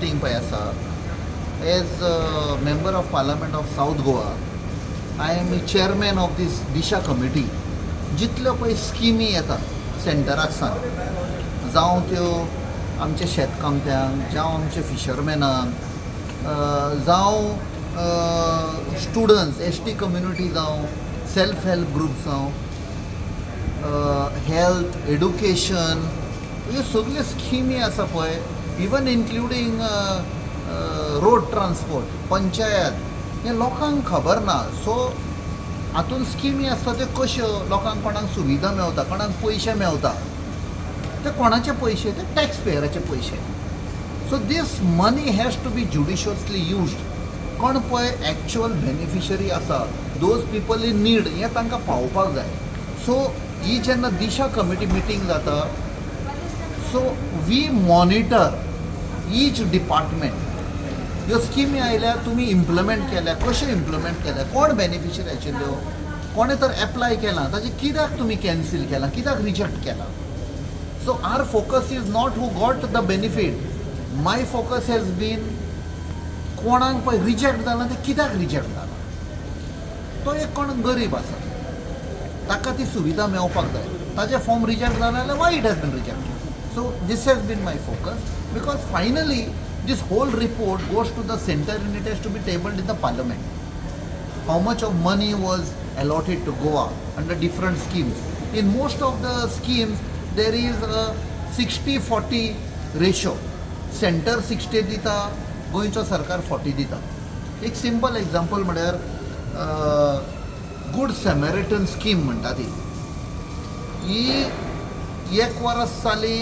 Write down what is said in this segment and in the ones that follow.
Meeting पळय आसा, as member of parliament of South Goa, I am chairman of this Disha committee. जितल्यो पळय स्किमी येता सेंटराक सावन, जावं त्यो आमच्या शेतकामत्यांक, जावं आमच्या फिशरमॅनांक, जावं स्टुडंट्स, एसटी कम्युनिटी जावं, सेल्फ हेल्प ग्रुप जावं, हेल्थ, एडुकेशन, ह्यो सगल्यो स्किमी आसा पळय, even including road transport, panchayat, हें लोकांक खबर ना. सो हातून स्किमी आसता त्यो कश्यो लोकांक, कोणाक सुविधा मेवता, कोणाक पयशे मेवता, ते कोणाचे पयशे? ते टॅक्स पेयराचे पयशे. So this money has to be judiciously used. कोण पळय एक्चुअल बेनिफिशरी आसा, those people in need, हें तांकां पावोवपाक जाय. सो ही जेन्ना दिशा कमिटी मिटींग जाता, so we monitor each department. ह्यो स्किमी आयल्या, तुमी इम्प्लिमेंट केल्या, कश्यो इम्प्लिमेंट केल्या, कोण बेनिफिशरी आशिल्ल्यो, कोणें तर एप्लाय केलां, ताजें कित्याक तुमी कॅन्सील केलां, कित्याक रिजेक्ट केलां. So our focus is not who got the benefit. My focus has been कोणाक पळय रिजेक्ट जाला, तें कित्याक रिजेक्ट जाला. तो एक कोण गरीब आसा, ताका ती सुविधा मेवपाक जाय, ताजें फॉर्म रिजेक्ट जालें जाल्यार why it has been reject? So this has been my focus, because finally this whole report goes to the center and it has to be tabled in the parliament, how much of money was allotted to Goa under different schemes. In most of the schemes, there is a 60-40 ratio. Center 60 दिता, गोंयचो सरकार 40 दिता. एक simple example म्हळ्यार good Samaritan scheme म्हणटा ती. ही एक वर्स जाली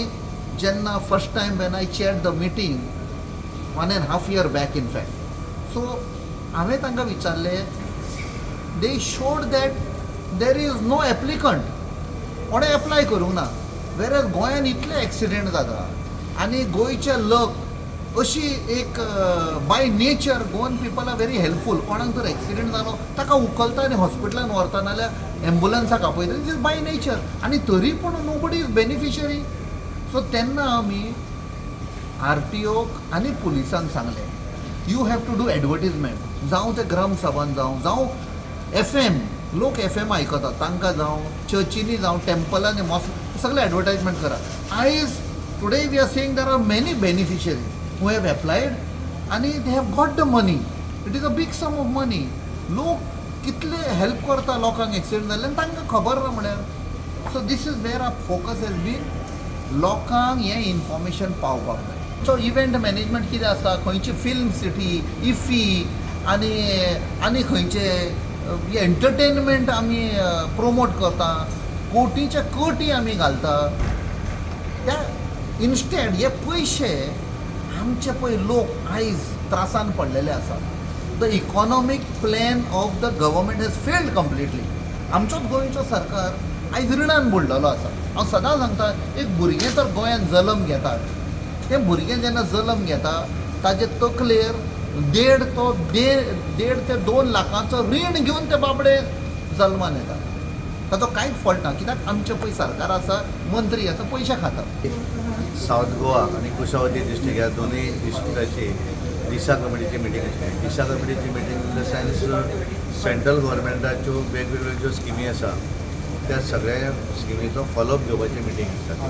जेन्ना first time when I chair the meeting, 1.5 year back in fact. So हांवें तांकां विचारलें, they showed that there is no applicant, कोणें एप्लाय करूंक ना. वेर गोंयान इतले एक्सिडेंट जाता आनी गोंयचे लक अशी एक, by nature Goan people are very helpful. कोणाक जर एक्सिडेंट जालो, ताका उखलता आनी हॉस्पिटलान व्हरता, नाल्यार एम्बुलन्साक आपयता. This is by nature. आनी तरी पूण nobody is beneficiary. सो तेन्ना आमी आरटीओक आनी पुलिसांक सांगलें, you have to do advertisement. जावं ते ग्राम सभान जावं, जावं एफएम, लोक एफएम आयकतात तांकां जावं, चर्चींनी जावं, टेम्पलांनी, मॉस्क, सगळें एडवर्टायजमेंट करा. आयज today we are seeing there are many beneficiary who have applied आनी they have got the money. It is a big sum of money. लोक कितले हेल्प करता लोकांक एक्सिडंट जाल्ले आनी तांकां खबर ना म्हळ्यार. So this is where our focus has been. लोकांक हें इन्फॉर्मेशन पावपाक जाय. सो इव्हेंट मॅनेजमेंट कितें आसा, खंयची फिल्म सिटी, इफ्फी आनी आनी खंयचे एंटरटेनमेंट आमी प्रोमोट करता, कोटीचे कोटी आमी घालता. त्या इन्स्टेड हे पयशे आमचे पळय लोक आयज त्रासान पडलेले आसा. The economic plan of the government has failed completely. आमचोच गोंयचो सरकार आयज रिणान बुडलेलो आसा. हांव सदां सांगता, एक भुरगें तर गोंयांत जल्म घेता, तें भुरगें जेन्ना जल्म घेता, ताजे तकलेर 1.5 ते 2 लाखांचो रीण घेवन ते बाबडे जल्मान येता. ताचो कांयच फॉल्ट ना, कित्याक आमचें पळय सरकार आसा, मंत्री आसा, पयशे खाता. सावथ गोवा आनी कुशावती डिस्ट्रिक्ट ह्या दोनूय डिस्ट्रिक्टाची दिशा कमिटीची मिटींग आशिल्ली. दिशा कमिटीची meeting in the sense, central गव्हर्मेंटाच्यो वेगवेगळ्यो ज्यो स्किमी आसा, त्या सगळ्या स्किमीचो फॉलोअप घेवपाची मिटींग आसता ती.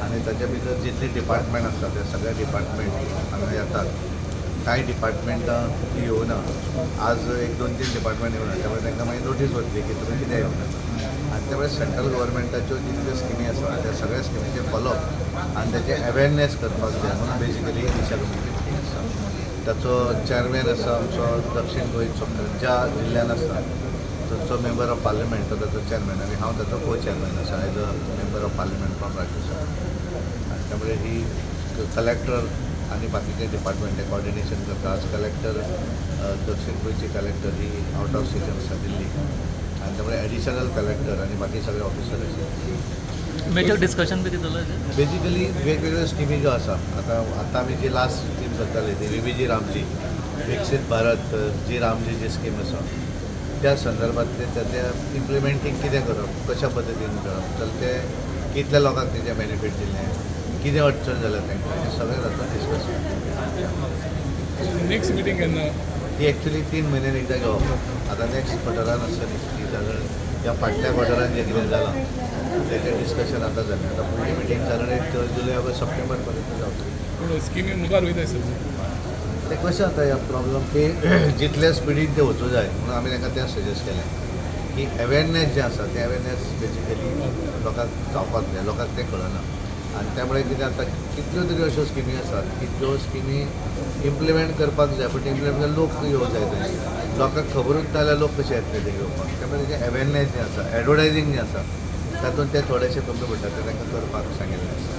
आनी ताच्या भितर जितली डिपार्टमेंट आसता, त्या सगळ्या डिपार्टमेंट हांगा येतात. कांय डिपार्टमेंटां येवना, आज एक दोन तीन डिपार्टमेंट येवना, त्यामुळे तांकां मागीर नोटीस वतली की तुमी कित्याक येवना. आनी त्यामुळे सेंट्रल गव्हर्मेंटाच्यो जितल्यो स्किमी आसा, त्या सगळ्या स्किमीचें फॉलोअप आनी ताचें अवेरनेस करपाक जाय म्हणून बेजिकली दिशा कमिटी मिटींग आसा. ताचो चॅरमॅन आसा आमचो दक्षीण गोंयचो, ज्या जिल्ल्यान आसा थंयचो मेंबर ऑफ पार्लमेंट, तो ताचो चॅरमॅन आनी हांव ताचो को चॅरमॅन आसा as a member of parliament from Rajya Sabha. आनी त्यामुळे ही कलेक्टर आनी बाकीचे डिपार्टमेंट कॉर्डिनेशन करता. आज कलेक्टर, दक्षीण गोंयची collector he out of station आसा दिल्ली आनी त्यामुळे एडिशनल कलेक्टर आनी बाकी सगळे ऑफिसर आशिल्ले. मेजर डिस्कशन बी कितें जालें? बेजिकली वेगवेगळ्यो स्किमी ज्यो आसा, आतां आतां आमी जी लास्ट स्कीम करताली ती व्हीबीजी रामजी, विकसीत भारत जी रामजी जी स्कीम आसा, त्या संदर्भातले ताचे इम्प्लिमेंटींग कितें करप, कशा पद्दतीन करप, तर ते कितल्या लोकांक तेजें बेनिफीट दिलें, कितें अडचण जाल्या तांकां, हें सगळें तातूंत डिस्कस. नेक्स्ट मिटींग केन्ना? ती एक्चुली 3 म्हयन्यान एकदां घेवप. आतां नेक्स्ट क्वॉर्टरान आसतली ती. सादारण ह्या फाटल्या क्वॉर्टरान जें कितें जालां तेचें डिस्कशन आतां जालें. आतां फुडली मिटींग सादारण एक जुलय ऑगस्ट सप्टेंबर पर्यंत जावची. पूण स्किमी मुखार वयता आसतली. तें कशें जाता ह्या प्रॉब्लम की जितल्या स्पिडीन ते वचूं जाय म्हणून आमी तांकां तें सजेस्ट केलें की अवेरनेस जें आसा तें अवेरनेस बेजिकली लोकांक जावपाक जाय. लोकांक तें कळना आनी त्यामुळे कितें जाता, कितल्यो तरी अश्यो स्किमी आसात की ज्यो स्किमी इम्प्लिमेंट करपाक जाय, पण इम्प्लिमेंट लोक येवंक जाय थंय. लोकांक खबरूच ना जाल्यार लोक कशे येतले ते घेवपाक? त्यामुळे तेजें अवेरनेस जें आसा, एडवर्टायजींग जें आसा, तातूंत ते थोडेशे कमी पडटा, ते तांकां करपाक सांगिल्लें आसा.